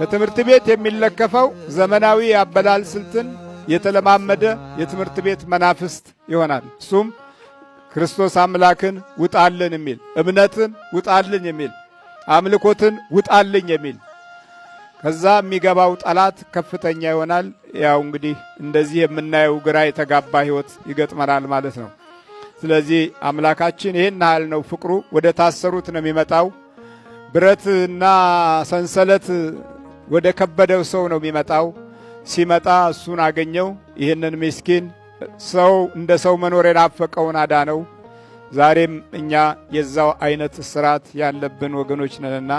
ከትምህርት ቤት የሚለከፈው ዘመናዊ የአበላል ስልትን የተለማመደ የትምህርት ቤት መናፍስት ይሆናል። እሱም ክርስቶስ አምላክን ውጣልን የሚል፣ እምነትን ውጣልን የሚል፣ አምልኮትን ውጣልኝ የሚል፣ ከዛ የሚገባው ጠላት ከፍተኛ ይሆናል። ያው እንግዲህ እንደዚህ የምናየው ግራ የተጋባ ሕይወት ይገጥመናል ማለት ነው። ስለዚህ አምላካችን ይህን ያህል ነው ፍቅሩ። ወደ ታሰሩት ነው የሚመጣው። ብረትና ሰንሰለት ወደ ከበደው ሰው ነው የሚመጣው። ሲመጣ እሱን አገኘው። ይህንን ምስኪን ሰው እንደ ሰው መኖር የናፈቀውን አዳነው። ዛሬም እኛ የዛው አይነት እስራት ያለብን ወገኖች ነንና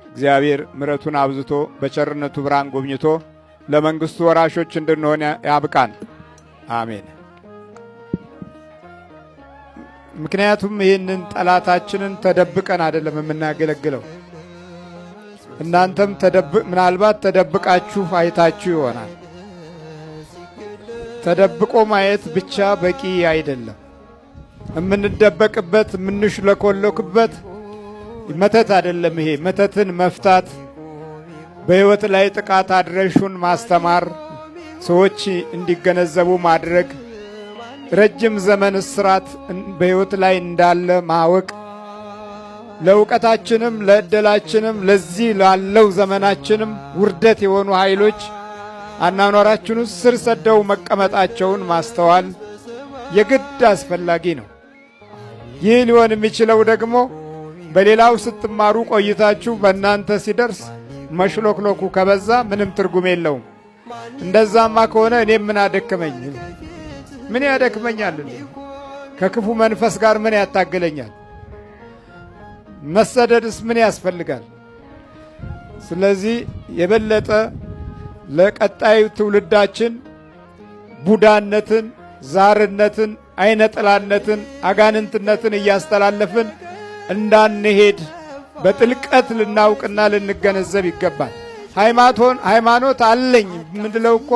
እግዚአብሔር ምሕረቱን አብዝቶ በቸርነቱ ብርሃን ጎብኝቶ ለመንግስቱ ወራሾች እንድንሆን ያብቃን። አሜን። ምክንያቱም ይህንን ጠላታችንን ተደብቀን አይደለም የምናገለግለው። እናንተም ምናልባት ተደብቃችሁ አይታችሁ ይሆናል። ተደብቆ ማየት ብቻ በቂ አይደለም። የምንደበቅበት የምንሽለኮለክበት መተት አይደለም። ይሄ መተትን መፍታት፣ በሕይወት ላይ ጥቃት አድራሹን ማስተማር፣ ሰዎች እንዲገነዘቡ ማድረግ፣ ረጅም ዘመን እስራት በሕይወት ላይ እንዳለ ማወቅ፣ ለእውቀታችንም ለዕድላችንም ለዚህ ላለው ዘመናችንም ውርደት የሆኑ ኃይሎች አናኗራችን ውስጥ ስር ሰደው መቀመጣቸውን ማስተዋል የግድ አስፈላጊ ነው። ይህ ሊሆን የሚችለው ደግሞ በሌላው ስትማሩ ቆይታችሁ በእናንተ ሲደርስ መሽሎክሎኩ ከበዛ ምንም ትርጉም የለውም። እንደዛማ ከሆነ እኔም ምን አደከመኝ? ምን ያደክመኛል? ከክፉ መንፈስ ጋር ምን ያታግለኛል? መሰደድስ ምን ያስፈልጋል? ስለዚህ የበለጠ ለቀጣዩ ትውልዳችን ቡዳነትን፣ ዛርነትን፣ አይነ ጥላነትን፣ አጋንንትነትን እያስተላለፍን እንዳንሄድ በጥልቀት ልናውቅና ልንገነዘብ ይገባል። ሃይማኖት አለኝ የምንለው እኮ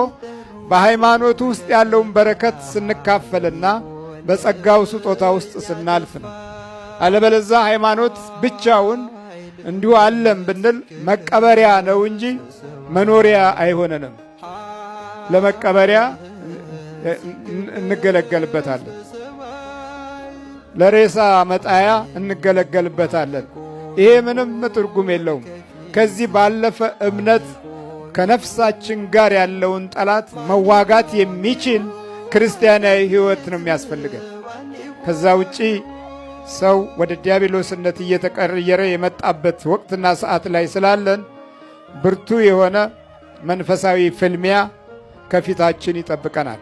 በሃይማኖቱ ውስጥ ያለውን በረከት ስንካፈልና በጸጋው ስጦታ ውስጥ ስናልፍ ነው። አለበለዛ ሃይማኖት ብቻውን እንዲሁ አለም ብንል መቀበሪያ ነው እንጂ መኖሪያ አይሆነንም። ለመቀበሪያ እንገለገልበታለን፣ ለሬሳ መጣያ እንገለገልበታለን። ይሄ ምንም ትርጉም የለውም። ከዚህ ባለፈ እምነት ከነፍሳችን ጋር ያለውን ጠላት መዋጋት የሚችል ክርስቲያናዊ ሕይወት ነው የሚያስፈልገን። ከዛ ውጪ ሰው ወደ ዲያብሎስነት እየተቀየረ የመጣበት ወቅትና ሰዓት ላይ ስላለን ብርቱ የሆነ መንፈሳዊ ፍልሚያ ከፊታችን ይጠብቀናል።